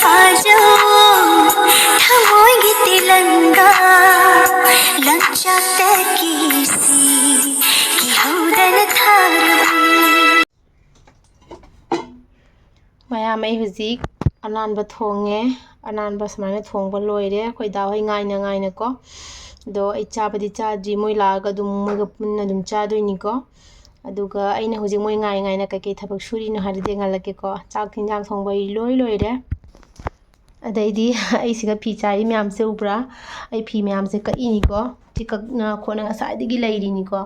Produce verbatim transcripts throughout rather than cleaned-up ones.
ꯐꯥꯖꯧ ꯊꯃꯣꯏꯒꯤ ꯇꯤꯂꯪꯒꯥ ꯂꯝꯆꯠꯇꯒꯤ ꯁꯤ ꯀꯤꯍꯧꯗꯅ ꯊꯥꯔꯕ꯫ ꯃꯌꯥꯝ, ꯑꯩ ꯍꯧꯖꯤꯛ ꯑꯅꯥꯟꯕ ꯊꯣꯡꯉꯦ꯫ ꯑꯅꯥꯟꯕ ꯁꯨꯃꯥꯏꯅ ꯊꯣꯡꯕ ꯂꯣꯏꯔꯦ꯫ ꯑꯩꯈꯣꯏ ꯗꯥ ꯍꯣꯏ ꯉꯥꯏꯅ ꯉꯥꯏꯅꯀꯣ꯫ ꯑꯗꯣ ꯑꯩ ꯆꯥꯕꯗꯤ ꯆꯥꯗ꯭ꯔꯤ꯫ ꯃꯣꯏ ꯂꯥꯛꯑꯒ ꯑꯗꯨꯝ ꯃꯣꯏꯒ ꯄꯨꯟꯅ ꯑꯗꯨꯝ ꯆꯥꯗꯣꯏꯅꯤꯀꯣ꯫ ꯑꯗꯨꯒ ꯑꯩꯅ ꯍꯧꯖꯤꯛ ꯃꯣꯏ ꯉꯥꯏ ꯉꯥꯏꯅ ꯀꯩꯀꯩ ꯊꯕꯛ ꯁꯨꯔꯤꯅꯣ ꯍꯥꯏꯕꯗꯤ ꯌꯦꯡꯍꯜꯂꯛꯀꯦꯀꯣ꯫ ꯆꯥꯛ ꯍꯤꯟꯖꯥꯡ ꯊꯣꯡꯕ ꯑꯩ ꯂꯣꯏ ꯂꯣꯏꯔꯦ꯫ ꯑꯗꯩꯗꯤ ꯑꯩꯁꯤꯒ ꯐꯤ ꯆꯥꯔꯤ ꯃꯌꯥꯝꯁꯦ ꯎꯕ꯭ꯔꯥ? ꯑꯩ ꯐꯤ ꯃꯌꯥꯝꯁꯦ ꯀꯛꯏꯅꯤꯀꯣ꯫ ꯁꯤ ꯀꯛꯅ ꯈꯣꯠꯅ ꯉꯁꯥꯏꯗꯒꯤ ꯂꯩꯔꯤꯅꯤꯀꯣ꯫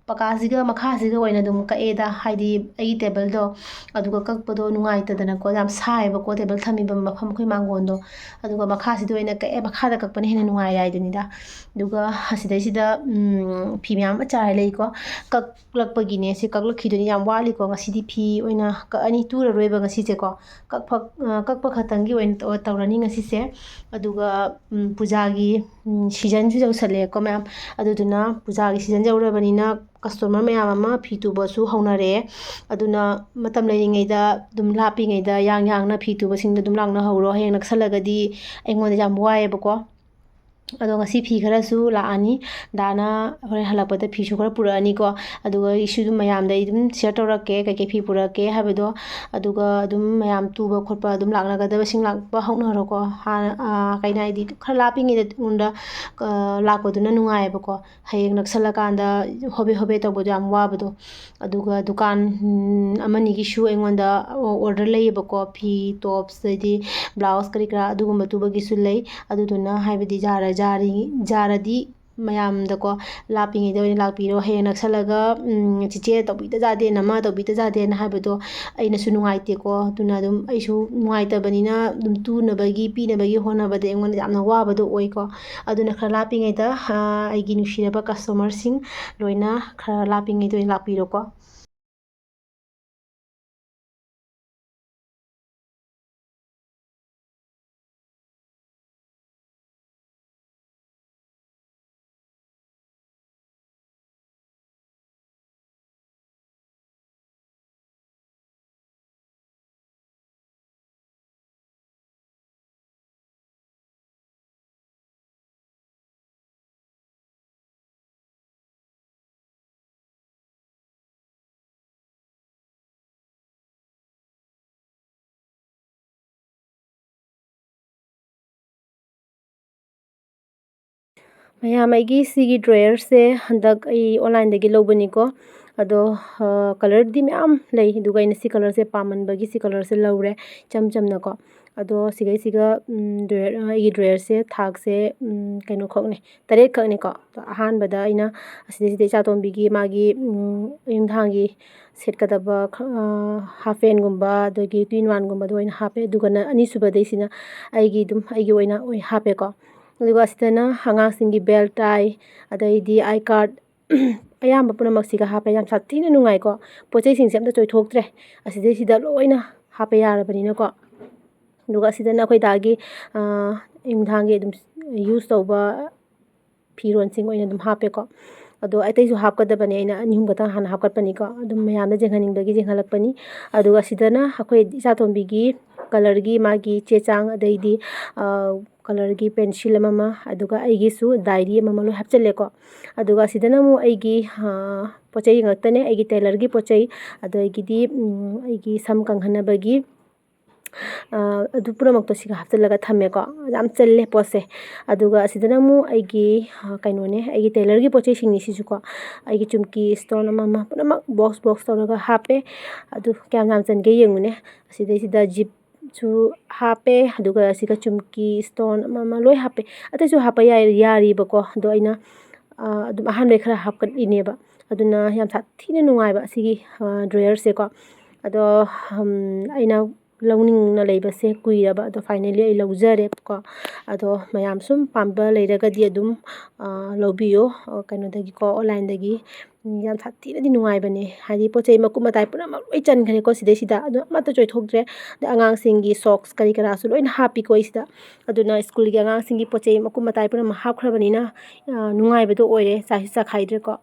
ꯄꯀꯥꯁꯤꯒ ꯃꯈꯥꯁꯤꯒ ꯑꯣꯏꯅ ꯑꯗꯨꯝ ꯀꯛꯑꯦꯗ, ꯍꯥꯏꯗꯤ ꯑꯩꯒꯤ ꯇꯦꯕꯜꯗꯣ ꯑꯗꯨꯒ ꯀꯛꯄꯗꯣ ꯅꯨꯡꯉꯥꯏꯇꯗꯅꯀꯣ, ꯌꯥꯝ ꯁꯥꯏꯌꯦꯕꯀꯣ ꯇꯦꯕꯜ ꯊꯝꯃꯤꯕ ꯃꯐꯝ, ꯑꯩꯈꯣꯏ ꯃꯥꯡꯒꯣꯟꯗꯣ꯫ ꯑꯗꯨꯒ ꯃꯈꯥꯁꯤꯗ ꯑꯣꯏꯅ ꯀꯛꯑꯦ, ꯃꯈꯥꯗ ꯀꯛꯄꯅ ꯍꯦꯟꯅ ꯅꯨꯡꯉꯥꯏꯔꯦ ꯍꯥꯏꯗꯨꯅꯤꯗ꯫ ꯑꯗꯨꯒ ꯑꯁꯤꯗꯩꯁꯤꯗ, ꯎꯝ, ꯐꯤ ꯃꯌꯥꯝ ꯑꯃ ꯆꯥꯔ ꯂꯩꯀꯣ꯫ ꯀꯛꯂꯛꯄꯒꯤꯅꯦ, ꯁꯤ ꯀꯛꯂꯛꯈꯤꯗꯣꯏꯅꯤ, ꯌꯥꯝ ꯋꯥꯠꯂꯤꯀꯣ꯫ ꯉꯁꯤꯗꯤ ꯐꯤ ꯑꯣꯏꯅ ꯀꯛꯑꯅꯤ, ꯇꯨꯔꯔꯣꯏꯕ ꯉꯁꯤꯁꯦꯀꯣ꯫ ꯀꯛꯄ, ꯑ, ꯀꯛꯄ ꯈꯛꯇꯪꯒꯤ ꯑꯣꯏꯅ ꯇꯧ-, ꯇꯧꯔꯅꯤ ꯉꯁꯤꯁꯦ꯫ ꯑꯗꯨꯒ, ꯎꯝ, ꯄꯨꯖꯥꯒꯤ, ꯎꯝ, ꯁꯤꯖꯟꯁꯨ ꯌꯧꯁꯜꯂꯛꯑꯦꯀꯣ ꯃꯌꯥꯝ꯫ ꯑꯗꯨꯗꯨꯅ ꯄꯨꯖꯥꯒꯤ ꯁꯤꯖꯟ ꯌꯧꯔꯕꯅꯤꯅ ꯀꯁꯇꯃꯔ ꯃꯌꯥꯝ ꯑꯃ ꯐꯤ ꯇꯨꯕꯁꯨ ꯍꯧꯅꯔꯛꯑꯦ꯫ ꯑꯗꯨꯅ ꯃꯇꯝ ꯂꯩꯔꯤꯉꯩꯗ ꯑꯗꯨꯝ ꯂꯥꯞꯄꯤꯉꯩꯗ ꯌꯥꯡ ꯌꯥꯡꯅ ꯐꯤ ꯇꯨꯕꯁꯤꯡꯗꯣ ꯑꯗꯨꯝ ꯂꯥꯛꯅꯍꯧꯔꯣ꯫ ꯍꯌꯦꯡ ꯅꯛꯁꯜꯂꯒꯗꯤ ꯑꯩꯉꯣꯟꯗ ꯌꯥꯝ ꯋꯥꯏꯑꯦꯕꯀꯣ꯫ ꯑꯗꯣ ꯉꯁꯤ ꯐꯤ ꯈꯔꯁꯨ ꯂꯥꯛꯑꯅꯤ꯫ ꯗꯥꯅ ꯍꯣꯔꯦꯟ ꯍꯜꯂꯛꯄꯗ ꯐꯤꯁꯨ ꯈꯔ ꯄꯨꯔꯛꯑꯅꯤꯀꯣ꯫ ꯑꯗꯨꯒ ꯑꯩꯁꯨ ꯑꯗꯨꯝ ꯃꯌꯥꯝꯗ ꯑꯩ ꯑꯗꯨꯝ ꯁꯤꯌꯔ ꯇꯧꯔꯛꯀꯦ ꯀꯩꯀꯩ ꯐꯤ ꯄꯨꯔꯛꯀꯦ ꯍꯥꯏꯕꯗꯣ꯫ ꯑꯗꯨꯒ ꯑꯗꯨꯝ ꯃꯌꯥꯝ ꯇꯨꯕ ꯈꯣꯠꯄ ꯑꯗꯨꯝ ꯂꯥꯛꯅꯒꯗꯕꯁꯤꯡ ꯂꯥꯛꯄ ꯍꯧꯅꯔꯣꯀꯣ꯫ ꯍꯥꯟꯅ, ꯑꯥ, ꯀꯩꯅꯣ ꯍꯥꯏꯗꯤ ꯈꯔ ꯂꯥꯞꯄꯤꯉꯩꯗ ꯑꯩꯉꯣꯟꯗ, ꯑꯥ, ꯂꯥꯛꯄꯗꯨꯅ ꯅꯨꯡꯉꯥꯏꯌꯦꯕꯀꯣ꯫ ꯍꯌꯦꯡ ꯅꯛꯁꯜꯂꯀꯥꯟꯗ ꯍꯣꯕꯦ ꯍꯣꯕꯦ ꯇꯧꯕꯗꯣ ꯌꯥꯝ ꯋꯥꯕꯗꯣ꯫ ꯑꯗꯨꯒ ꯗꯨꯀꯥꯟ, ꯎꯝ, ꯑꯃꯅꯤꯒꯤꯁꯨ ꯑꯩꯉꯣꯟꯗ ꯑꯣ-, ꯑꯣꯔꯗꯔ ꯂꯩꯌꯦꯕꯀꯣ꯫ ꯐꯤ, ꯇꯣꯞꯁ, ꯑꯗꯩꯗꯤ ꯕ꯭ꯂꯥꯎꯁ ꯀꯔꯤ ꯀꯔꯥ ꯑꯗꯨꯒꯨꯝꯕ ꯇꯨꯕꯒꯤꯁꯨ ꯂꯩ꯫ ꯑꯗꯨꯗꯨꯅ ꯍꯥꯏꯕꯗꯤ ꯌꯥꯔ-, ꯌꯥꯔꯤ-, ꯌꯥꯔꯗꯤ ꯃꯌꯥꯝꯗꯀꯣ ꯂꯥꯞꯄꯤꯉꯩꯗ ꯑꯣꯏꯅ ꯂꯥꯛꯄꯤꯔꯣ꯫ ꯍꯌꯦꯡ ꯅꯛꯁꯜꯂꯒ, ꯎꯝ, "ꯆꯤꯆꯦ ꯇꯧꯕꯤꯗ ꯌꯥꯗꯦ, ꯅꯃꯥ ꯇꯧꯕꯤꯗ ꯌꯥꯗꯦꯅ" ꯍꯥꯏꯕꯗꯣ ꯑꯩꯅꯁꯨ ꯅꯨꯡꯉꯥꯏꯇꯦꯀꯣ꯫ ꯑꯗꯨꯅ ꯑꯗꯨꯝ ꯑꯩꯁꯨ ꯅꯨꯡꯉꯥꯏꯇꯕꯅꯤꯅ ꯑꯗꯨꯝ ꯇꯨꯅꯕꯒꯤ, ꯄꯤꯅꯕꯒꯤ ꯍꯣꯠꯅꯕꯗ ꯑꯩꯉꯣꯟꯗ ꯌꯥꯝꯅ ꯋꯥꯕꯗꯣ ꯑꯣꯏꯀꯣ꯫ ꯑꯗꯨꯅ ꯈꯔ ꯂꯥꯞꯄꯤꯉꯩꯗ, ꯑ, ꯑꯩꯒꯤ ꯅꯨꯡꯁꯤꯔꯕ ꯀꯁꯇꯃꯔꯁꯤꯡ ꯂꯣꯏꯅ ꯈꯔ ꯂꯥꯞꯄꯤꯉꯩꯗ ꯑꯣꯏꯅ ꯂꯥꯛꯄꯤꯔꯣꯀꯣ꯫ ꯃꯌꯥꯝ, ꯑꯩꯒꯤ ꯁꯤꯒꯤ ꯗ꯭ꯔꯣꯌꯔꯁꯦ ꯍꯟꯗꯛ ꯑꯩ ꯑꯣꯟꯂꯥꯏꯟꯗꯒꯤ ꯂꯧꯕꯅꯤꯀꯣ꯫ ꯑꯗꯣ, ꯑ, ꯀꯂꯔꯗꯤ ꯃꯌꯥꯝ ꯂꯩ, ꯑꯗꯨꯒ ꯑꯩꯅ ꯁꯤ ꯀꯂꯔꯁꯦ ꯄꯥꯝꯃꯟꯕꯒꯤ ꯁꯤ ꯀꯂꯔꯁꯦ ꯂꯧꯔꯦ, ꯏꯆꯝ ꯆꯝꯅꯀꯣ꯫ ꯑꯗꯣ ꯁꯤꯒꯩꯁꯤꯒ, ꯎꯝ, ꯗ꯭ꯔꯣꯌꯔ, ꯑ, ꯑꯩꯒꯤ ꯗ꯭ꯔꯣꯌꯔꯁꯦ ꯊꯥꯛꯁꯦ, ꯎꯝ, ꯀꯩꯅꯣꯈꯛꯅꯦ, ꯇꯔꯦꯠꯈꯛꯅꯤꯀꯣ꯫ ꯑꯗꯣ ꯑꯍꯥꯟꯕꯗ ꯑꯩꯅ ꯑꯁꯤꯗꯩꯁꯤꯗ ꯏꯆꯥꯇꯣꯝꯕꯤꯒꯤ ꯃꯥꯒꯤ, ꯎꯝ, ꯑꯌꯨꯛ ꯅꯨꯡꯗꯥꯡꯒꯤ ꯁꯦꯠꯀꯗꯕ ꯈ-, ꯑ, ꯍꯥꯐ ꯄꯦꯟꯒꯨꯝꯕ, ꯑꯗꯒꯤ ꯇꯨ ꯏꯟ ꯋꯥꯟꯒꯨꯝꯕꯗꯣ ꯑꯣꯏꯅ ꯍꯥꯞꯄꯦ꯫ ꯑꯗꯨꯒꯅ ꯑꯅꯤꯁꯨꯕꯗꯩꯁꯤꯅ ꯑꯩꯒꯤ ꯑꯗꯨꯝ, ꯑꯩꯒꯤ ꯑꯣꯏꯅ, ꯑꯣꯏ ꯍꯥꯞꯄꯦꯀꯣ꯫ ꯑꯗꯨꯒ ꯑꯁꯤꯗꯅ ꯑꯉꯥꯡꯁꯤꯡꯒꯤ ꯕꯦꯜ ꯇꯥꯏ, ꯑꯗꯩꯗꯤ ꯑꯥꯏ ꯀꯥꯔꯠ, ꯑꯌꯥꯝꯕ ꯄꯨꯝꯅꯃꯛꯁꯤꯒ ꯍꯥꯞꯄꯦ꯫ ꯌꯥꯝ ꯁꯥꯊꯤꯅ ꯅꯨꯡꯉꯥꯏꯀꯣ꯫ ꯄꯣꯠ ꯆꯩꯁꯤꯡꯁꯦ ꯑꯝꯇ ꯆꯣꯏꯊꯣꯛꯇ꯭ꯔꯦ꯫ ꯑꯁꯤꯗꯩꯁꯤꯗ ꯂꯣꯏꯅ ꯍꯥꯞꯄ ꯌꯥꯔꯕꯅꯤꯅꯀꯣ꯫ ꯑꯗꯨꯒ ꯑꯁꯤꯗꯅ ꯑꯩꯈꯣꯏ ꯗꯥꯒꯤ, ꯑ, ꯏꯟꯖꯥꯡꯒꯤ ꯑꯗꯨꯝ ꯌꯨꯁ ꯇꯧꯕ ꯐꯤꯔꯣꯟꯁꯤꯡ ꯑꯣꯏꯅ ꯑꯗꯨꯝ ꯍꯥꯞꯄꯦꯀꯣ꯫ ꯑꯗꯣ ꯑꯇꯩꯁꯨ ꯍꯥꯞꯀꯗꯕꯅꯦ, ꯑꯩꯅ ꯑꯅꯤ ꯑꯍꯨꯝ ꯈꯛꯇꯪ ꯍꯥꯟꯅ ꯍꯥꯞꯀꯠꯄꯅꯤꯀꯣ꯫ ꯑꯗꯨꯝ ꯃꯌꯥꯝꯗ ꯌꯦꯡꯍꯟꯅꯤꯡꯕꯒꯤ ꯌꯦꯡꯍꯜꯂꯛꯄꯅꯤ꯫ ꯑꯗꯨꯒ ꯑꯁꯤꯗꯅ ꯑꯩꯈꯣꯏ ꯏꯆꯥꯇꯣꯝꯕꯤꯒꯤ ꯀꯂꯔꯒꯤ ꯃꯥꯒꯤ ꯆꯦ ꯆꯥꯡ, ꯑꯗꯩꯗꯤ, ꯑ, ꯀꯂꯔꯒꯤ ꯄꯦꯟꯁꯤꯜ ꯑꯃꯃ, ꯑꯗꯨꯒ ꯑꯩꯒꯤꯁꯨ ꯗꯥꯏꯔꯤ ꯑꯃꯃ ꯂꯣꯏ ꯍꯥꯞꯆꯤꯜꯂꯦꯀꯣ꯫ ꯑꯗꯨꯒ ꯑꯁꯤꯗꯅ ꯑꯃꯨꯛ ꯑꯩꯒꯤ, ꯑ, ꯄꯣꯠ ꯆꯩ ꯉꯥꯛꯇꯅꯦ, ꯑꯩꯒꯤ ꯇꯦꯂꯔꯒꯤ ꯄꯣꯠ ꯆꯩ, ꯑꯗꯒꯤꯗꯤ, ꯎꯝ, ꯑꯩꯒꯤ ꯁꯝ ꯀꯪꯍꯟꯅꯕꯒꯤ, ꯑ, ꯑꯗꯨ ꯄꯨꯝꯅꯃꯛꯇꯣ ꯁꯤꯒ ꯍꯥꯞꯆꯤꯜꯂꯒ ꯊꯝꯃꯦꯀꯣ꯫ ꯌꯥꯝ ꯆꯤꯜꯂꯦ ꯄꯣꯠꯁꯦ꯫ ꯑꯗꯨꯒ ꯑꯁꯤꯗꯅ ꯑꯃꯨꯛ ꯑꯩꯒꯤ, ꯑ, ꯀꯩꯅꯣꯅꯦ, ꯑꯩꯒꯤ ꯇꯦꯂꯔꯒꯤ ꯄꯣꯠ ꯆꯩꯁꯤꯡꯅꯤ ꯁꯤꯁꯨꯀꯣ꯫ ꯑꯩꯒꯤ ꯆꯨꯝꯀꯤ ꯏꯁꯇꯣꯟ ꯑꯃꯃ ꯄꯨꯝꯅꯃꯛ ꯕꯣꯛꯁ ꯕꯣꯛꯁ ꯇꯧꯔꯒ ꯍꯥꯞꯄꯦ꯫ ꯑꯗꯨ ꯀꯌꯥꯝ ꯌꯥꯝ ꯆꯟꯒꯦ ꯌꯦꯡꯉꯨꯅꯦ꯫ ꯑꯁꯤꯗꯩꯁꯤꯗ ꯖꯤꯞꯁꯨ ꯍꯥꯞꯄꯦ, ꯑꯗꯨꯒ ꯑꯁꯤꯒ ꯆꯨꯝꯀꯤ ꯏꯁꯇꯣꯟ ꯑꯃꯃ ꯂꯣꯏ ꯍꯥꯞꯄꯦ꯫ ꯑꯇꯩꯁꯨ ꯍꯥꯞꯄ ꯌꯥꯏ-, ꯌꯥꯔꯤꯕꯀꯣ꯫ ꯑꯗꯣ ꯑꯩꯅ, ꯑ, ꯑꯗꯨꯝ ꯑꯍꯥꯟꯕꯩ ꯈꯔ ꯍꯥꯞꯀꯠꯂꯤꯅꯦꯕ꯫ ꯑꯗꯨꯅ ꯌꯥꯝ ꯁꯥꯊꯤꯅ ꯅꯨꯡꯉꯥꯏꯕ ꯑꯁꯤꯒꯤ, ꯑ, ꯗ꯭ꯔꯣꯌꯔꯁꯦꯀꯣ꯫ ꯑꯗꯣ, ꯎꯝ, ꯑꯩꯅ ꯂꯧꯅꯤꯡꯅ ꯂꯩꯕꯁꯦ ꯀꯨꯏꯔꯕ, ꯑꯗꯣ finally ꯑꯩ ꯂꯧꯖꯔꯦꯀꯣ꯫ ꯑꯗꯣ ꯃꯌꯥꯝ ꯁꯨꯝ ꯄꯥꯝꯕ ꯂꯩꯔꯒꯗꯤ ꯑꯗꯨꯝ, ꯑ, ꯂꯧꯕꯤꯌꯣ, ꯑ, ꯀꯩꯅꯣꯗꯒꯤꯀꯣ, ꯑꯣꯟꯂꯥꯏꯟꯗꯒꯤ꯫ ꯎꯝ, ꯌꯥꯝ ꯁꯥꯊꯤꯅꯗꯤ ꯅꯨꯡꯉꯥꯏꯕꯅꯦ꯫ ꯍꯥꯏꯗꯤ ꯄꯣꯠ ꯆꯩ ꯃꯀꯨꯞ ꯃꯇꯥꯏ ꯄꯨꯝꯅꯃꯛ ꯂꯣꯏ ꯆꯟꯈ꯭ꯔꯦꯀꯣ ꯁꯤꯗꯩꯁꯤꯗ꯫ ꯑꯗꯣ ꯑꯃꯠꯇ ꯆꯣꯏꯊꯣꯛꯇ꯭ꯔꯦ꯫ ꯑꯗ ꯑꯉꯥꯡꯁꯤꯡꯒꯤ ꯁꯣꯛꯁ ꯀꯔꯤ ꯀꯔꯥꯁꯨ ꯂꯣꯏꯅ ꯍꯥꯞꯄꯤꯀꯣ ꯑꯩꯁꯤꯗ꯫ ꯑꯗꯨꯅ ꯁ꯭ꯀꯨꯜꯒꯤ ꯑꯉꯥꯡꯁꯤꯡꯒꯤ ꯄꯣꯠ ꯆꯩ ꯃꯀꯨꯞ ꯃꯇꯥꯏ ꯄꯨꯝꯅꯃꯛ ꯍꯥꯞꯈ꯭ꯔꯕꯅꯤꯅ, ꯑ, ꯅꯨꯡꯉꯥꯏꯕꯗꯣ ꯑꯣꯏꯔꯦ, ꯆꯥꯏꯁꯨ ꯆꯥꯈꯥꯏꯗ꯭ꯔꯦꯀꯣ꯫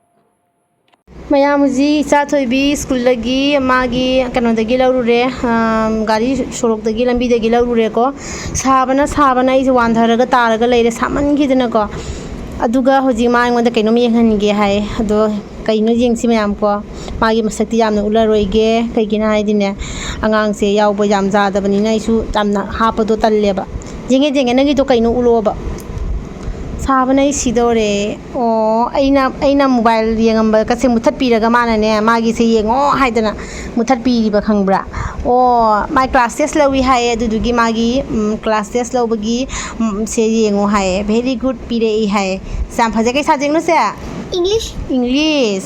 ꯃꯌꯥꯝ, ꯍꯧꯖꯤꯛ ꯏꯆꯥ ꯊꯣꯏꯕꯤ ꯁ꯭ꯀꯨꯜꯗꯒꯤ ꯃꯥꯒꯤ ꯀꯩꯅꯣꯗꯒꯤ ꯂꯧꯔꯨꯔꯦ, ꯑꯝ, ꯒꯥꯔꯤ ꯁꯣꯔꯣꯛꯇꯒꯤ, ꯂꯝꯕꯤꯗꯒꯤ ꯂꯧꯔꯨꯔꯦꯀꯣ꯫ ꯁꯥꯕꯅ, ꯁꯥꯕꯅ ꯑꯩꯁꯦ ꯋꯥꯟꯊꯔꯒ ꯇꯥꯔꯒ ꯂꯩꯔꯦ, ꯁꯥꯃꯟꯈꯤꯗꯅꯀꯣ꯫ ꯑꯗꯨꯒ ꯍꯧꯖꯤꯛ ꯃꯥ ꯑꯩꯉꯣꯟꯗ ꯀꯩꯅꯣꯝ ꯌꯦꯡꯍꯟꯒꯦ ꯍꯥꯏ꯫ ꯑꯗꯣ ꯀꯩꯅꯣ ꯌꯦꯡꯁꯤ ꯃꯌꯥꯝ ꯀꯣ꯫ ꯃꯥꯒꯤ ꯃꯁꯛꯇꯤ ꯌꯥꯝꯅ ꯎꯠꯂꯔꯣꯏꯒꯦ, ꯀꯩꯒꯤꯅꯣ ꯍꯥꯏꯗꯤꯅꯦ, ꯑꯉꯥꯡꯁꯦ ꯌꯥꯎꯕ ꯌꯥꯝ ꯌꯥꯗꯕꯅꯤꯅ ꯑꯩꯁꯨ ꯌꯥꯝꯅ ꯍꯥꯞꯄꯗꯣ ꯇꯜꯂꯦꯕ꯫ ꯌꯦꯡꯉꯦ, ꯌꯦꯡꯉꯦ, ꯅꯪꯒꯤꯗꯣ ꯀꯩꯅꯣ ꯎꯠꯂꯛꯑꯣꯕ꯫ ꯁꯥꯕꯅ ꯑꯩ ꯁꯤꯗꯧꯔꯦ꯫ ꯑꯣ, ꯑꯩꯅ, ꯑꯩꯅ mobile ꯌꯦꯡꯉꯝꯕ ꯀꯁꯦ ꯃꯨꯊꯠꯄꯤꯔꯒ ꯃꯥꯅꯅꯦ, ꯃꯥꯒꯤꯁꯦ ꯌꯦꯡꯉꯣ ꯍꯥꯏꯗꯅ ꯃꯨꯊꯠꯄꯤꯔꯤꯕ, ꯈꯪꯕ꯭ꯔꯥ? ꯑꯣ, ꯃꯥꯏ class test ꯂꯧꯏ ꯍꯥꯏꯌꯦ, ꯑꯗꯨꯗꯨꯒꯤ ꯃꯥꯒꯤ, ꯎꯝ, class test ꯂꯧꯕꯒꯤ, ꯎꯝ, ꯁꯦ ꯌꯦꯡꯉꯣ ꯍꯥꯏꯌꯦ, very good ꯄꯤꯔꯛꯏ ꯍꯥꯏꯌꯦ꯫ ꯌꯥꯝ ꯐꯖꯩ꯫ ꯀꯩ subjectꯅꯣ ꯁꯦ? English꯫ English꯫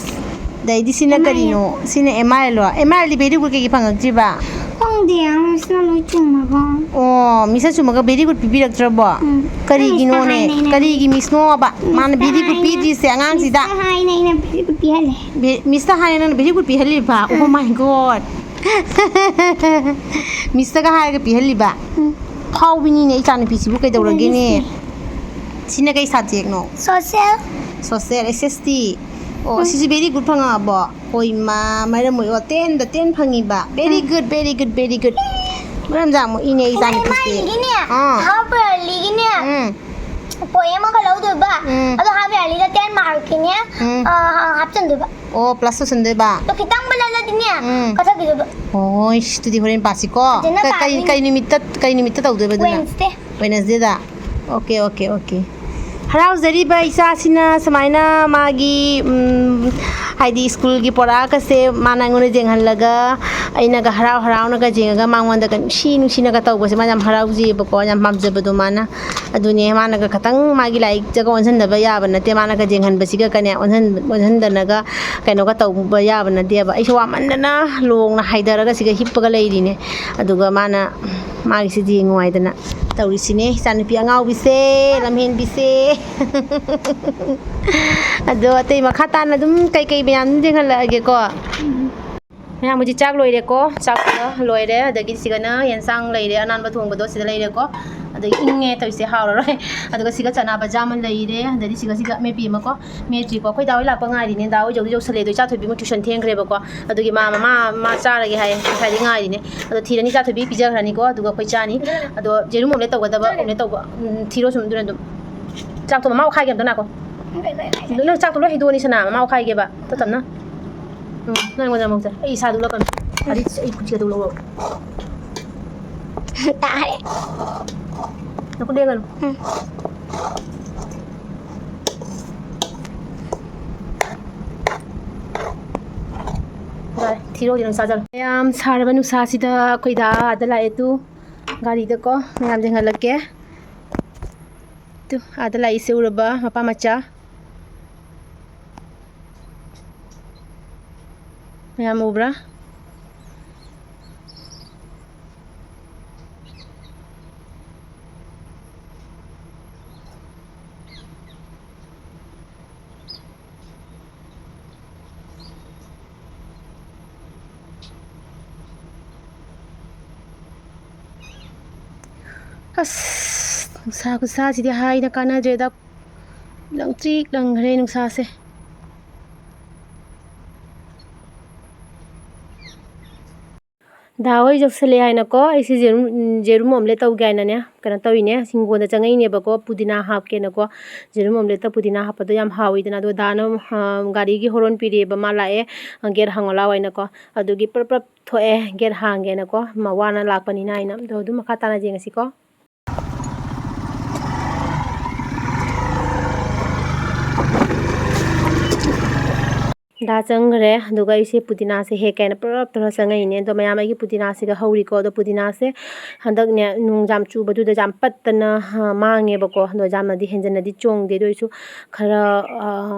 ꯑꯗꯩꯗꯤ ꯁꯤꯅ M I L꯫ ꯀꯔꯤꯅꯣ? ꯁꯤꯅ M I L low? M I L D very good ꯀꯩꯒꯤ ꯐꯪꯉꯛꯇ꯭ꯔꯤꯕ? ꯈꯪꯗꯦ, ꯃꯤꯁꯅ ꯂꯣꯏ ꯆꯨꯝꯃꯒ꯫ ꯑꯣ, ꯃꯤꯁꯅ ꯆꯨꯝꯃꯒ very good ꯄꯤꯕꯤꯔꯛꯇ꯭ꯔꯕꯣ? ꯎꯝ꯫ ꯀꯔꯤꯒꯤꯅꯣꯅꯦ? ꯃꯤꯁꯇ ꯍꯥꯏꯅ ꯑꯩꯅ ꯀꯔꯤꯒꯤ ꯃꯤꯁꯅꯣꯕ? ꯃꯥꯅ ꯃꯤꯁꯇ very good ꯍꯥꯏꯅ ꯄꯤꯗ꯭ꯔꯤꯁꯦ ꯑꯉꯥꯡꯁꯤꯗ? ꯃꯤꯁꯇ ꯍꯥꯏꯅ ꯑꯩꯅ very good ꯄꯤꯍꯜꯂꯦ꯫ ꯕꯦ-, ꯃꯤꯁꯇ ꯍꯥꯏꯅ ꯅꯪꯅ very good ꯄꯤꯍꯜꯂꯤꯕ? Oh um. My God! ꯃꯤꯁꯇꯒ ꯍꯥꯏꯔꯒ ꯄꯤꯍꯜꯂꯤꯕ? ꯎꯝ꯫ ꯐꯥꯎꯕꯤꯅꯤꯅꯦ ꯏꯆꯥꯅꯨꯄꯤꯁꯤꯕꯨ, ꯀꯩꯗꯧꯔꯒꯦꯅꯦ? ꯃꯤꯁꯇꯤ꯫ ꯁꯤꯅ ꯀꯩ subjectꯅꯣ? Social꯫ Social, S S T꯫ ꯑꯣ, ꯎꯝ꯫ ꯁꯤꯁꯨ very good ꯐꯪꯉꯛꯑꯕꯣ? ꯍꯣꯏ ꯃꯥ, ꯃꯔꯝ ꯃꯣꯛꯏ꯫ ꯑꯣ, ten ꯗ ten ꯐꯪꯉꯤꯕ꯫ Very ꯎꯝ꯫ Good, very good, very good꯫ ꯃꯔꯝ ꯌꯥꯝ ꯃꯣꯛꯏꯅꯦ ꯑꯩ ꯑꯗꯨꯅꯦ ꯏꯆꯥꯅꯨꯄꯤꯁꯦ꯫ ꯃꯥꯒꯤꯗꯤꯅꯦ, ꯑꯥ꯫ ꯍꯔꯥꯎ ꯄꯔꯦꯜꯂꯤꯒꯤꯅꯦ ꯎꯝ꯫ poem ꯑꯃꯈꯛ ꯂꯧꯗꯣꯏꯕ꯫ ꯎꯝ꯫ ꯑꯗꯣ ꯍꯥꯔꯕꯔꯂꯤꯗ ten markꯀꯤꯅꯦ, ꯎꯝ꯫ ꯑ, ꯍꯥꯞꯆꯟꯗꯣꯏꯕ꯫ ꯑꯣ, plus ꯇꯧꯁꯟꯗꯣꯏꯕ? ꯑꯗꯣ ꯈꯤꯇꯪꯕꯨ ꯂꯜꯂꯗꯤꯅꯦ, ꯎꯝ꯫ ꯀꯛꯊꯈꯤꯗꯣꯏꯕ꯫ ꯑꯣ, ꯏꯁ, ꯑꯗꯨꯗꯤ ꯍꯣꯔꯦꯟ ꯄꯥꯁꯤꯀꯣ꯫ ꯐꯖꯅ ꯀ-, ꯀꯩ, ꯄꯥꯗꯣꯏꯅꯦ꯫ ꯀꯩ ꯅꯨꯃꯤꯠꯇ, ꯀꯩ ꯅꯨꯃꯤꯠꯇ ꯇꯧꯗꯣꯏꯕ ꯑꯗꯨꯅ? Wednesday꯫ Wednesdayꯗ? Okay, okay, okay꯫ ꯍꯔꯥꯎꯖꯔꯤꯕ ꯏꯆꯥꯁꯤꯅ ꯁꯨꯃꯥꯏꯅ ꯃꯥꯒꯤ, ꯎꯝ, ꯍꯥꯏꯗꯤ ꯁ꯭ꯀꯨꯜꯒꯤ ꯄꯣꯔꯛꯑꯒꯁꯦ ꯃꯥꯅ ꯑꯩꯉꯣꯟꯗ ꯌꯦꯡꯍꯜꯂꯒ, ꯑꯩꯅꯒ ꯍꯔꯥꯎ ꯍꯔꯥꯎꯅꯒ ꯌꯦꯡꯉꯒ ꯃꯉꯣꯟꯗꯒ ꯅꯨꯡꯁꯤ ꯅꯨꯡꯁꯤꯅꯒ ꯇꯧꯕꯁꯦ ꯃꯥꯅ ꯌꯥꯝ ꯍꯔꯥꯎꯖꯩꯑꯕꯀꯣ, ꯌꯥꯝ ꯄꯥꯝꯖꯕꯗꯣ ꯃꯥꯅ꯫ ꯑꯗꯨꯅꯦ, ꯃꯥꯅꯒ ꯈꯇꯪ ꯃꯥꯒꯤ ꯂꯥꯏꯔꯤꯛꯇꯒ ꯑꯣꯟꯁꯤꯟꯗꯕ ꯌꯥꯕ ꯅꯠꯇꯦ, ꯃꯥꯅꯒ ꯌꯦꯡꯍꯟꯕꯁꯤꯒ ꯀꯅꯦ ꯑꯣꯟꯁꯤꯟ-, ꯑꯣꯟꯁꯤꯟꯗꯅꯒ ꯀꯩꯅꯣꯒ ꯇꯧꯕ ꯌꯥꯕ ꯅꯠꯇꯦꯕ꯫ ꯑꯩꯁꯨ ꯋꯥꯃꯟꯗꯅ ꯂꯣꯡꯅ ꯍꯥꯏꯊꯔꯒ ꯁꯤꯒ ꯍꯤꯞꯄꯒ ꯂꯩꯔꯤꯅꯦ꯫ ꯑꯗꯨꯒ ꯃꯥꯅ ꯃꯥꯒꯤꯁꯤꯗꯤ ꯅꯨꯡꯉꯥꯏꯗꯅ ꯇꯧꯔꯤꯁꯤꯅꯦ, ꯏꯆꯥꯅꯨꯄꯤ ꯑꯉꯥꯎꯕꯤꯁꯦ, ꯂꯝꯍꯦꯟꯕꯤꯁꯦ꯫ ꯑꯗꯣ ꯑꯇꯩ ꯃꯈꯥ ꯇꯥꯅ ꯑꯗꯨꯝ ꯀꯩꯀꯩ ꯃꯌꯥꯝ ꯑꯗꯨꯝ ꯌꯦꯡꯍꯜꯂꯛꯑꯒꯦꯀꯣ꯫ ꯃꯌꯥꯝ ꯍꯧꯖꯤꯛ ꯆꯥꯛ ꯂꯣꯏꯔꯦꯀꯣ, ꯆꯥꯛ ꯂꯣꯏꯔꯦ꯫ ꯑꯗꯒꯤ ꯁꯤꯒꯅ ꯌꯦꯟꯁꯥꯡ ꯂꯩꯔꯦ, ꯑꯅꯥꯟꯕ ꯊꯣꯡꯕꯗꯣ ꯁꯤꯗ ꯂꯩꯔꯦꯀꯣ꯫ ꯑꯗꯒꯤ ꯏꯪꯉꯦ ꯇꯧꯔꯤꯁꯦ, ꯍꯥꯎꯔꯔꯣꯏ꯫ ꯑꯗꯨꯒ ꯁꯤꯒ ꯆꯅꯥ ꯕꯖꯥ ꯑꯃ ꯂꯩꯔꯦ꯫ ꯑꯗꯒꯤ ꯁꯤꯒ, ꯁꯤꯒ ꯑꯃꯦꯠꯄꯤ ꯑꯃꯀꯣ꯫ ꯃꯦꯠꯇ꯭ꯔꯤꯀꯣ꯫ ꯑꯩꯈꯣꯏ ꯗꯥ ꯍꯣꯏ ꯂꯥꯛꯄ ꯉꯥꯏꯔꯤꯅꯦ꯫ ꯗꯥ ꯍꯣꯏ ꯌꯧꯗꯤ ꯌꯧꯁꯜꯂꯦ꯫ ꯑꯗꯣ ꯏꯆꯥ ꯊꯣꯏꯕꯤ ꯑꯃꯨꯛ tuition ꯊꯦꯡꯈ꯭ꯔꯦꯕꯀꯣ꯫ ꯑꯗꯨꯒꯤ ꯃꯥ, ꯃꯃꯥ, ꯃꯥ ꯆꯥꯔꯒꯦ ꯍꯥꯏꯌꯦ꯫ ꯉꯁꯥꯏꯗꯤ ꯉꯥꯏꯔꯤꯅꯦ꯫ ꯑꯗꯣ ꯊꯤꯔꯅꯤ ꯏꯆꯥ ꯊꯣꯏꯕꯤ ꯄꯤꯖꯈ꯭ꯔꯅꯤꯀꯣ꯫ ꯑꯗꯨꯒ ꯑꯩꯈꯣꯏ ꯆꯥꯅꯤ꯫ ꯑꯗꯣ ꯌꯦꯔꯨꯝ omelette ꯇꯧꯒꯗꯕ, omelette ꯇꯧꯕ꯫ ꯎꯝ, ꯊꯤꯔꯣ ꯁꯨꯝ ꯑꯗꯨꯅ ꯑꯗꯨꯝ꯫ ꯆꯥꯛꯇꯣ ꯃꯃꯥ ꯑꯣꯠꯈꯥꯏꯒꯦ ꯑꯝꯇ ꯅꯥꯀꯣ꯫ ꯑꯗꯣ ꯅꯪ ꯆꯥꯛꯇꯣ ꯂꯣꯏ ꯍꯩꯗꯣꯛꯑꯅꯤ ꯁꯅꯥ, ꯃꯃꯥ ꯑꯣꯠꯈꯥꯏꯒꯦꯕ꯫ ꯇꯞ ꯇꯞꯅ꯫ ꯎꯝ, ꯅꯪ ꯑꯩꯉꯣꯟꯗ ꯑꯃꯨꯛ ꯆꯥꯏ꯫ ꯑꯩ ꯏꯁꯥꯗꯨ ꯎꯠꯂꯛꯀꯅꯨ꯫ ꯑꯗꯩ ꯑꯩ ꯈꯨꯠꯁꯤꯒ ꯑꯗꯨ ꯂꯧꯔꯣ꯫ ꯇꯥꯔꯦ꯫ ꯅꯈꯨꯠ ꯂꯦꯡꯒꯅꯨ꯫ ꯎꯝ꯫ ꯁꯤꯔꯣꯗꯤ ꯅꯪ ꯆꯥꯖꯔꯣ꯫ ꯌꯥꯝ ꯁꯥꯔꯕ ꯅꯨꯡꯁꯥꯁꯤꯗ ꯑꯩꯈꯣꯏ ꯗꯥ ꯑꯥꯗ ꯂꯥꯛꯑꯦ ꯇꯨ꯫ ꯒꯥꯔꯤꯗꯀꯣ, ꯃꯌꯥꯝꯁꯦ ꯍꯦꯟꯒꯠꯂꯛꯀꯦ꯫ ꯇꯨ, ꯑꯥꯗ ꯂꯥꯛꯏꯁꯦ ꯎꯔꯕ, ꯃꯄꯥ ꯃꯆꯥ? ꯃꯌꯥꯝ ꯎꯕ꯭ꯔꯥ? ꯑꯁ, ꯅꯨꯡꯁꯥ ꯈꯨꯁꯥꯁꯤꯗꯤ ꯍꯥꯏꯅ ꯀꯥꯟꯅꯗ꯭ꯔꯦꯗ꯫ ꯂꯪꯇ꯭ꯔꯤꯛ ꯂꯪꯈ꯭ꯔꯦ ꯅꯨꯡꯁꯥꯁꯦ꯫ ꯗꯥ ꯍꯣꯏ ꯌꯧꯁꯜꯂꯛꯑꯦ ꯍꯥꯏꯅꯀꯣ, ꯑꯩꯁꯦ ꯌꯦꯔꯨꯝ, ꯌꯦꯔꯨꯝ omelette ꯇꯧꯒꯦ ꯍꯥꯏꯅꯅꯦ, ꯀꯩꯅꯣ ꯇꯧꯔꯤꯅꯦ, ꯍꯤꯡꯒꯣꯜꯗ ꯆꯪꯉꯛꯏꯅꯦꯕꯀꯣ, ꯄꯨꯗꯤꯅꯥ ꯍꯥꯞꯀꯦꯅꯀꯣ꯫ ꯌꯦꯔꯨꯝ omelette ꯇ ꯄꯨꯗꯤꯅꯥ ꯍꯥꯞꯄꯗꯣ ꯌꯥꯝ ꯍꯥꯎꯋꯤꯗꯅ꯫ ꯑꯗꯣ ꯗꯥꯅ, ꯑ, ꯒꯥꯔꯤꯒꯤ horn ꯄꯤꯔꯛꯑꯦꯕ, ꯃꯥ ꯂꯥꯛꯑꯦ, gate ꯍꯥꯡꯉꯣ ꯂꯥꯛꯑꯣ ꯍꯥꯏꯅꯀꯣ꯫ ꯑꯗꯨꯒꯤ ꯄ꯭ꯔꯞ ꯄ꯭ꯔꯞ ꯊꯣꯛꯑꯦ, gate ꯍꯥꯡꯒꯦꯅꯀꯣ, ꯃ-, ꯋꯥꯅ ꯂꯥꯛꯄꯅꯤꯅ ꯍꯥꯏꯅ꯫ ꯑꯗꯣ ꯑꯗꯨꯝ ꯃꯈꯥ ꯇꯥꯅ ꯌꯦꯡꯉꯁꯤꯀꯣ꯫ ꯗꯥ ꯆꯪꯈ꯭ꯔꯦ꯫ ꯑꯗꯨꯒ ꯑꯩꯁꯦ ꯄꯨꯗꯤꯅꯥꯁꯦ ꯍꯦꯛꯀꯦꯅ ꯄꯨꯔꯞ ꯇꯧꯔ ꯆꯪꯉꯛꯏꯅꯦ꯫ ꯑꯗꯣ ꯃꯌꯥꯝ, ꯑꯩꯒꯤ ꯄꯨꯗꯤꯅꯥꯁꯤꯒ ꯍꯧꯔꯤꯀꯣ꯫ ꯑꯗꯣ ꯄꯨꯗꯤꯅꯥꯁꯦ ꯍꯟꯗꯛꯅꯦ ꯅꯣꯡ ꯌꯥꯝ ꯆꯨꯕꯗꯨꯗ ꯌꯥꯝ ꯄꯠꯇꯅ, ꯑ, ꯃꯥꯡꯉꯦꯕꯀꯣ꯫ ꯑꯗꯣ ꯌꯥꯝꯅꯗꯤ ꯍꯦꯟꯖꯟꯅꯗꯤ ꯆꯣꯡꯗꯦ꯫ ꯑꯗꯨ ꯑꯣꯏꯔꯁꯨ ꯈꯔ, ꯑ,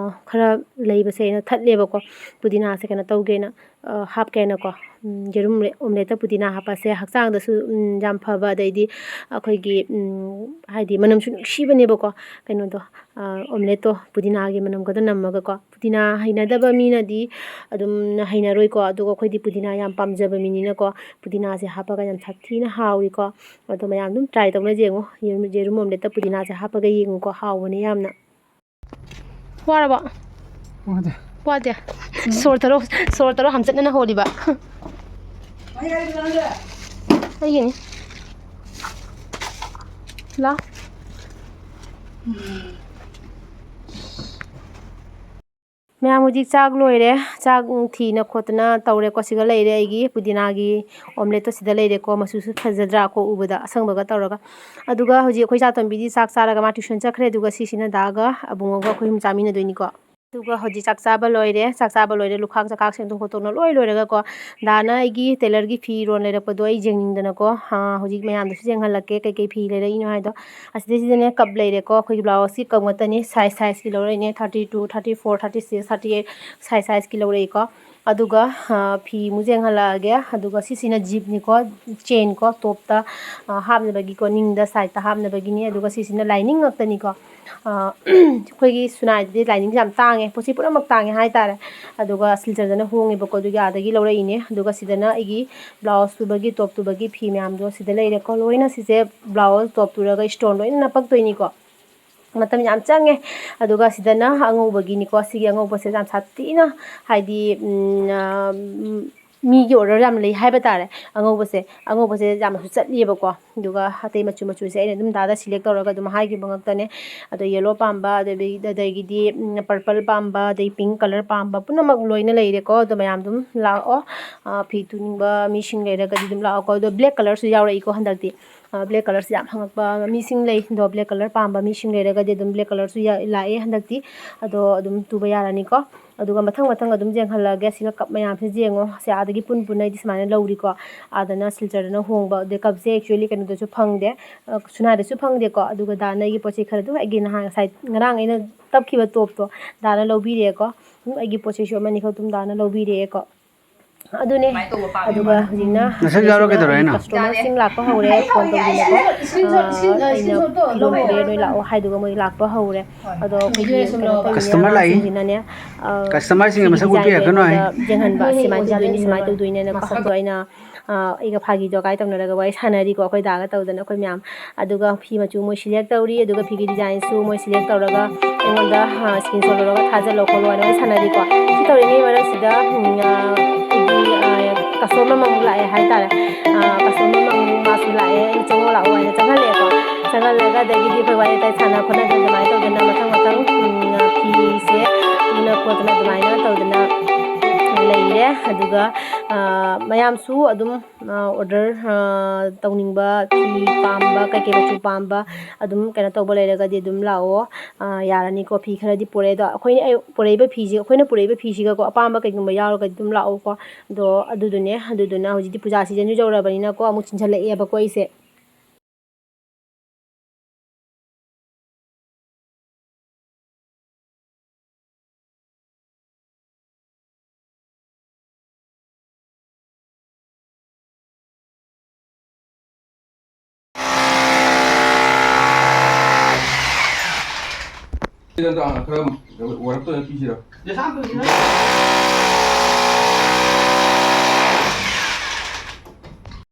ꯈꯔ ꯂꯩꯕꯁꯦ ꯑꯩꯅ ꯊꯠꯂꯦꯕꯀꯣ꯫ ꯄꯨꯗꯤꯅꯥꯁꯦ ꯀꯩꯅꯣ ꯇꯧꯒꯦꯅ, ꯑ, ꯍꯥꯞꯀꯦꯅꯀꯣ꯫ ꯎꯝ, ꯌꯦꯔꯨꯝ omelette ꯇ ꯄꯨꯗꯤꯅꯥ ꯍꯥꯞꯄꯁꯦ ꯍꯛꯆꯥꯡꯗꯁꯨ, ꯎꯝ, ꯌꯥꯝ ꯐꯕ, ꯑꯗꯩꯗꯤ ꯑꯩꯈꯣꯏꯒꯤ, ꯎꯝ, ꯍꯥꯏꯗꯤ ꯃꯅꯝꯁꯨ ꯅꯨꯡꯁꯤꯕꯅꯦꯕꯀꯣ, ꯀꯩꯅꯣꯗꯣ, ꯑ, omelette ꯇꯣ ꯄꯨꯗꯤꯅꯥꯒꯤ ꯃꯅꯝꯒꯗꯣ ꯅꯝꯃꯒꯀꯣ꯫ ꯄꯨꯗꯤꯅꯥ ꯍꯩꯅꯗꯕ ꯃꯤꯅꯗꯤ ꯑꯗꯨꯝ ꯍꯩꯅꯔꯣꯏꯀꯣ, ꯑꯗꯨꯒ ꯑꯩꯈꯣꯏꯗꯤ ꯄꯨꯗꯤꯅꯥ ꯌꯥꯝ ꯄꯥꯝꯖꯕ ꯃꯤꯅꯤꯅꯀꯣ, ꯄꯨꯗꯤꯅꯥꯁꯦ ꯍꯥꯞꯄꯒ ꯌꯥꯝ ꯁꯥꯊꯤꯅ ꯍꯥꯎꯏꯀꯣ꯫ ꯑꯗꯣ ꯃꯌꯥꯝ ꯑꯗꯨꯝ try ꯇꯧꯅ ꯌꯦꯡꯉꯣ, ꯌꯦꯔꯨꯝ, ꯌꯦꯔꯨꯝ omelette ꯇ ꯄꯨꯗꯤꯅꯥꯁꯦ ꯍꯥꯞꯄꯒ ꯌꯦꯡꯉꯨꯀꯣ, ꯍꯥꯎꯕꯅꯦ ꯌꯥꯝꯅ꯫ ꯋꯥꯔꯕꯣ? ꯋꯥꯗꯦ꯫ ꯋꯥꯗꯦ? ꯁꯣꯔ ꯊꯔꯣ, ꯁꯣꯔ ꯊꯔꯣ ꯍꯝꯆꯠꯅꯅ ꯍꯣꯜꯂꯤꯕ꯫ ꯑꯩꯒꯤꯅꯤ꯫ ꯂꯥ꯫ ꯃꯌꯥꯝ ꯍꯧꯖꯤꯛ ꯆꯥꯛ ꯂꯣꯏꯔꯦ꯫ ꯆꯥꯛ ꯊꯤꯅ ꯈꯣꯠꯇꯅ ꯇꯧꯔꯦꯀꯣ꯫ ꯁꯤꯒ ꯂꯩꯔꯦ ꯑꯩꯒꯤ ꯄꯨꯗꯤꯅꯥꯒꯤ omelette ꯇꯣ ꯁꯤꯗ ꯂꯩꯔꯦꯀꯣ꯫ ꯃꯆꯨꯁꯨ ꯐꯖꯗ꯭ꯔꯥꯀꯣ ꯎꯕꯗ ꯑꯁꯪꯕꯒ ꯇꯧꯔꯒ꯫ ꯑꯗꯨꯒ ꯍꯧꯖꯤꯛ ꯑꯩꯈꯣꯏ ꯆꯥꯇꯣꯝꯕꯤꯗꯤ ꯆꯥꯛ ꯆꯥꯔꯒ ꯃꯥ tuition ꯆꯠꯈ꯭ꯔꯦ꯫ ꯑꯗꯨꯒ ꯁꯤꯁꯤꯅ ꯗꯥꯒ ꯑꯕꯨꯡꯉꯣꯒ ꯑꯩꯈꯣꯏ ꯑꯍꯨꯝ ꯆꯥꯃꯤꯟꯅꯗꯣꯏꯅꯤꯀꯣ꯫ ꯑꯗꯨꯒ ꯍꯧꯖꯤꯛ ꯆꯥꯛ ꯆꯥꯕ ꯂꯣꯏꯔꯦ꯫ ꯆꯥꯛ ꯆꯥꯕ ꯂꯣꯏꯔꯦ, ꯂꯨꯈꯥꯛ ꯆꯈꯥꯛ ꯁꯦꯡꯗꯣꯛ ꯈꯣꯠꯇꯣꯛꯅ ꯂꯣꯏ ꯂꯣꯏꯔꯒꯀꯣ, ꯗꯥꯅ ꯑꯩꯒꯤ ꯇꯦꯂꯔꯒꯤ ꯐꯤꯔꯣꯜ ꯂꯩꯔꯛꯄꯗꯣ ꯑꯩ ꯌꯦꯡꯅꯤꯡꯗꯅꯀꯣ, ꯑꯥ, ꯍꯧꯖꯤꯛ ꯃꯌꯥꯝꯗꯁꯨ ꯌꯦꯡꯍꯜꯂꯛꯀꯦ ꯀꯩꯀꯩ ꯐꯤ ꯂꯩꯔꯛꯏꯅꯣ ꯍꯥꯏꯗꯣ꯫ ꯑꯁꯤꯗꯩꯁꯤꯗꯅꯦ ꯀꯞ ꯂꯩꯔꯦꯀꯣ, ꯑꯩꯈꯣꯏꯒꯤ ꯕ꯭ꯂꯥꯎꯁꯀꯤ ꯀꯞ ꯉꯥꯛꯇꯅꯤ, ꯁꯥꯏꯖ ꯁꯥꯏꯖꯀꯤ ꯂꯧꯔꯛꯏꯅꯦ, thirty two, thirty four, thirty six, thirty eight size ꯁꯥꯏꯖꯀꯤ ꯂꯧꯔꯛꯏꯀꯣ꯫ ꯑꯗꯨꯒ, ꯑꯥ, ꯐꯤ ꯑꯃꯨꯛ ꯌꯦꯡꯍꯜꯂꯛꯑꯒꯦ꯫ ꯑꯗꯨꯒ ꯁꯤꯁꯤꯅ ꯖꯤꯞꯅꯤꯀꯣ, ꯆꯦꯟꯀꯣ, ꯇꯣꯞꯇ, ꯑꯥ, ꯍꯥꯞꯅꯕꯒꯤꯀꯣ, ꯅꯤꯡꯗ ꯁꯥꯏꯗꯇ ꯍꯥꯞꯅꯕꯒꯤꯅꯤ꯫ ꯑꯗꯨꯒ ꯁꯤꯁꯤꯅ ꯂꯥꯏꯅꯤꯡ ꯉꯥꯛꯇꯅꯤꯀꯣ꯫ ꯑꯥ, ꯑꯩꯈꯣꯏꯒꯤ ꯁꯨꯅꯥꯏꯗꯗꯤ ꯂꯥꯏꯅꯤꯡꯁꯦ ꯌꯥꯝ ꯇꯥꯡꯉꯦ, ꯄꯣꯠꯁꯤ ꯄꯨꯝꯅꯃꯛ ꯇꯥꯡꯉꯦ ꯍꯥꯏꯇꯥꯔꯦ꯫ ꯑꯗꯨꯒ ꯁꯤꯜꯆꯔꯗꯅ ꯍꯣꯡꯉꯦꯕꯀꯣ, ꯑꯗꯨꯒꯤ ꯑꯥꯗꯒꯤ ꯂꯧꯔꯛꯏꯅꯦ꯫ ꯑꯗꯨꯒ ꯁꯤꯗꯅ ꯑꯩꯒꯤ ꯕ꯭ꯂꯥꯎꯁ ꯇꯨꯕꯒꯤ, ꯇꯣꯞ ꯇꯨꯕꯒꯤ ꯐꯤ ꯃꯌꯥꯝꯗꯣ ꯁꯤꯗ ꯂꯩꯔꯦꯀꯣ꯫ ꯂꯣꯏꯅ ꯁꯤꯁꯦ ꯕ꯭ꯂꯥꯎꯁ, ꯇꯣꯞ ꯇꯨꯔꯒ ꯏꯁꯇꯣꯟ ꯂꯣꯏꯅ ꯅꯞꯄꯛꯇꯣꯏꯅꯤꯀꯣ꯫ ꯃꯇꯝ ꯌꯥꯝ ꯆꯪꯉꯦ꯫ ꯑꯗꯨꯒ ꯁꯤꯗꯅ ꯑꯉꯧꯕꯒꯤꯅꯤꯀꯣ꯫ ꯁꯤꯒꯤ ꯑꯉꯧꯕꯁꯦ ꯌꯥꯝ ꯁꯥꯊꯤꯅ, ꯍꯥꯏꯗꯤ, ꯎꯝ, ꯑꯥ, ꯎꯝ, ꯃꯤꯒꯤ ꯑꯣꯔꯗꯔ ꯌꯥꯝ ꯂꯩ ꯍꯥꯏꯕ ꯇꯥꯔꯦ꯫ ꯑꯉꯧꯕꯁꯦ, ꯑꯉꯧꯕꯁꯦ ꯌꯥꯝꯅꯁꯨ ꯆꯠꯂꯤꯑꯕꯀꯣ꯫ ꯑꯗꯨꯒ ꯑꯇꯩ ꯃꯆꯨ ꯃꯆꯨꯁꯦ ꯑꯩꯅ ꯑꯗꯨꯝ ꯗꯥꯗ ꯁꯤꯂꯦꯛ ꯇꯧꯔꯒ ꯑꯗꯨꯝ ꯍꯥꯏꯈꯤꯕ ꯉꯥꯛꯇꯅꯦ꯫ ꯑꯗꯣ ꯌꯦꯜꯂꯣ ꯄꯥꯝꯕ, ꯑꯗꯒꯤ, ꯑꯗꯒꯤꯗꯤ, ꯎꯝ, ꯄꯔꯄꯜ ꯄꯥꯝꯕ, ꯑꯗꯩ ꯄꯤꯡ ꯀꯂꯔ ꯄꯥꯝꯕ ꯄꯨꯝꯅꯃꯛ ꯂꯣꯏꯅ ꯂꯩꯔꯦꯀꯣ꯫ ꯑꯗꯣ ꯃꯌꯥꯝ ꯑꯗꯨꯝ ꯂꯥꯛꯑꯣ꯫ ꯑꯥ, ꯐꯤ ꯇꯨꯅꯤꯡꯕ ꯃꯤꯁꯤꯡ ꯂꯩꯔꯒꯗꯤ ꯑꯗꯨꯝ ꯂꯥꯛꯑꯣꯀꯣ꯫ ꯑꯗꯣ ꯕ꯭ꯂꯦꯛ ꯀꯂꯔꯁꯨ ꯌꯥꯎꯔꯛꯏꯀꯣ ꯍꯟꯗꯛꯇꯤ꯫ ꯑꯥ, ꯕ꯭ꯂꯦꯛ ꯀꯂꯔꯁꯦ ꯌꯥꯝ ꯍꯪꯉꯛꯄ ꯃꯤꯁꯤꯡ ꯂꯩ꯫ ꯑꯗꯣ ꯕ꯭ꯂꯦꯛ ꯀꯂꯔ ꯄꯥꯝꯕ ꯃꯤꯁꯤꯡ ꯂꯩꯔꯒꯗꯤ ꯑꯗꯨꯝ ꯕ꯭ꯂꯦꯛ ꯀꯂꯔꯁꯨ ꯌꯥ-, ꯂꯥꯛꯑꯦ ꯍꯟꯗꯛꯇꯤ꯫ ꯑꯗꯣ ꯑꯗꯨꯝ ꯇꯨꯕ ꯌꯥꯔꯅꯤꯀꯣ꯫ ꯑꯗꯨꯒ ꯃꯊꯪ ꯃꯊꯪ ꯑꯗꯨꯝ ꯌꯦꯡꯍꯜꯂꯛꯑꯒꯦ꯫ ꯁꯤꯒ ꯀꯞ ꯃꯌꯥꯝꯁꯦ ꯌꯦꯡꯉꯣ꯫ ꯁꯦ ꯑꯥꯗꯒꯤ ꯄꯨꯟ ꯄꯨꯟꯅ ꯑꯩꯗꯤ ꯁꯨꯃꯥꯏꯅ ꯂꯧꯔꯤꯀꯣ꯫ ꯑꯥꯗꯅ ꯁꯤꯜꯆꯔꯗꯅ ꯍꯣꯡꯕ꯫ ꯑꯗꯩ ꯀꯞꯁꯦ actually ꯀꯩꯅꯣꯗꯁꯨ ꯐꯪꯗꯦ, ꯑ, ꯁꯨꯅꯥꯗꯁꯨ ꯐꯪꯗꯦꯀꯣ꯫ ꯑꯗꯨꯒ ꯗꯥꯅ ꯑꯩꯒꯤ ꯄꯣꯠ ꯆꯩ ꯈꯔ ꯑꯗꯨꯝ ꯑꯩꯒꯤ ꯅꯍꯥꯟ ꯉꯁꯥꯏ ꯉꯔꯥꯡ ꯑꯩꯅ ꯇꯞꯈꯤꯕ ꯇꯣꯞꯇꯣ ꯗꯥꯅ ꯂꯧꯕꯤꯔꯦꯀꯣ꯫ ꯑꯗꯨꯝ ꯑꯩꯒꯤ ꯄꯣꯠ ꯆꯩꯁꯨ ꯑꯃꯅꯤꯈꯛ ꯑꯗꯨꯝ ꯗꯥꯅ ꯂꯧꯕꯤꯔꯦꯀꯣ꯫ ꯑꯗꯨꯅꯦ꯫ ꯑꯗꯨꯒ ꯍꯧꯖꯤꯛꯅ ꯅꯁꯛ ꯌꯥꯎꯔ ꯀꯩꯗꯧꯔꯦ ꯍꯥꯏꯅꯣ? ꯀꯁꯇꯃꯔꯁꯤꯡ ꯂꯥꯛꯄ ꯍꯧꯔꯦ, ꯐꯣꯟ ꯇꯧꯗꯅꯀꯣ꯫ ꯑ, ꯑꯩꯅ ꯐꯤꯔꯣꯜ ꯄꯤꯔꯦ, ꯅꯣꯏ ꯂꯥꯛꯑꯣ ꯍꯥꯏꯗꯨꯒ ꯃꯣꯏ ꯂꯥꯛꯄ ꯍꯧꯔꯦ꯫ ꯑꯗꯣ ꯑꯩꯈꯣꯏꯒꯤ ꯀꯩꯅꯣ ꯇꯧꯔꯤꯅꯦ, ꯀꯁꯇꯃꯔ ꯂꯥꯛꯏ꯫ ꯑꯉꯥꯡꯁꯤꯡꯁꯤꯅꯅꯦ, ꯑ, ꯀꯁꯇꯃꯔꯁꯤꯡꯒꯤ ꯁꯤꯒꯤ ꯃꯁꯛ ꯎꯠꯄꯤꯔꯛꯀꯅꯣ ꯗꯤꯖꯥꯏꯟꯁꯦ ꯍꯥꯏ꯫ ꯑꯩꯉꯣꯟꯗ ꯌꯦꯡꯍꯟꯕ, ꯁꯨꯃꯥꯏꯅ ꯇꯧꯗꯣꯏꯅꯤ, ꯁꯨꯃꯥꯏꯅ ꯇꯧꯗꯣꯏꯅꯦꯅꯀꯣ꯫ ꯑꯗꯣ ꯑꯩꯅ, ꯑ, ꯑꯩꯒ ꯐꯥꯒꯤ ꯖꯣꯒꯥꯏ ꯇꯧꯅꯔꯒ ꯋꯥꯔꯤ ꯁꯥꯟꯅꯔꯤꯀꯣ, ꯑꯩꯈꯣꯏ ꯗꯥꯒ ꯇꯧꯗꯅ ꯑꯩꯈꯣꯏ ꯃꯌꯥꯝ꯫ ꯑꯗꯨꯒ ꯐꯤ ꯃꯆꯨ ꯃꯣꯏ ꯁꯤꯂꯦꯛ ꯇꯧꯔꯤ, ꯑꯗꯨꯒ ꯐꯤꯒꯤ ꯗꯤꯖꯥꯏꯟꯁꯨ ꯃꯣꯏ ꯁꯤꯂꯦꯛ ꯇꯧꯔꯒ ꯑꯩꯉꯣꯟꯗ, ꯑ, ꯁ꯭ꯀꯔꯤꯟꯁꯣꯠ ꯂꯧꯔꯒ ꯊꯥꯖꯤꯜꯂꯣ ꯈꯣꯠꯂꯣ ꯍꯥꯏꯅ ꯋꯥꯔꯤ ꯁꯥꯟꯅꯔꯤꯀꯣ꯫ ꯁꯤ ꯇꯧꯔꯤꯉꯩ ꯃꯔꯛꯁꯤꯗ, ꯎꯝ, ꯑ, ꯑꯩꯒꯤ, ꯑ, ꯀꯁꯇꯃꯔ ꯑꯃꯃꯨꯛ ꯂꯥꯛꯑꯦ ꯍꯥꯏꯇꯥꯔꯦ꯫ ꯑ, ꯀꯁꯇꯃꯔ ꯑꯃꯃꯨꯛ ꯃꯥꯁꯨ ꯂꯥꯛꯑꯦ, ꯑꯩꯅ ꯆꯪꯍꯜꯂꯛꯑꯦꯀꯣ꯫ ꯆꯪꯍꯜꯂꯒ ꯑꯗꯒꯤꯗꯤ ꯑꯩꯈꯣꯏ ꯋꯥꯔꯤ ꯋꯥꯇꯥꯏ ꯁꯥꯟꯅ ꯈꯣꯠꯅꯗꯅ ꯑꯗꯨꯃꯥꯏꯅ ꯇꯧꯗꯅ ꯃꯊꯪ ꯃꯊꯪ, ꯎꯝ, ꯐꯤꯁꯦ ꯇꯨꯅ ꯈꯣꯠꯇꯅ ꯑꯗꯨꯃꯥꯏꯅ ꯇꯧꯗꯅ ꯂꯩꯔꯦ꯫ ꯑꯗꯨꯒ ꯃꯌꯥꯝꯁꯨ ꯑꯗꯨꯝ ꯑꯣꯔꯗꯔ ꯇꯧꯅꯤꯡꯕ, ꯐꯤ ꯄꯥꯝꯕ, ꯀꯩꯀꯩ ꯃꯆꯨ ꯄꯥꯝꯕ ꯑꯗꯨꯝ ꯀꯩꯅꯣ ꯇꯧꯕ ꯂꯩꯔꯒꯗꯤ ꯑꯗꯨꯝ ꯂꯥꯛꯑꯣ꯫ ꯌꯥꯔꯅꯤꯀꯣ꯫ ꯐꯤ ꯈꯔꯗꯤ ꯄꯨꯔꯛꯑꯦ, ꯑꯗꯣ ꯑꯩꯈꯣꯏꯅ ꯄꯨꯔꯛꯏꯕ ꯐꯤꯁꯦ, ꯑꯩꯈꯣꯏꯅ ꯄꯨꯔꯛꯏꯕ ꯐꯤꯁꯤꯒꯀꯣ ꯑꯄꯥꯝꯕ ꯀꯩꯒꯨꯝꯕ ꯌꯥꯎꯔꯒꯗꯤ ꯑꯗꯨꯝ ꯂꯥꯛꯑꯣꯀꯣ꯫ ꯑꯗꯣ ꯑꯗꯨꯗꯨꯅꯦ꯫ ꯑꯗꯨꯗꯨꯅ ꯍꯧꯖꯤꯛꯇꯤ ꯄꯨꯖꯥ ꯁꯤꯖꯟꯁꯨ ꯌꯧꯔꯕꯅꯤꯅꯀꯣ, ꯑꯃꯨꯛ ꯆꯤꯟꯁꯤꯜꯂꯛꯑꯦꯕꯀꯣ ꯑꯩꯁꯦ꯫ ꯁꯤꯗ ꯑꯝꯇ ꯈꯔ ꯋꯥꯔꯞꯇ ꯑꯣꯏꯅ ꯄꯤꯁꯤꯔꯣ?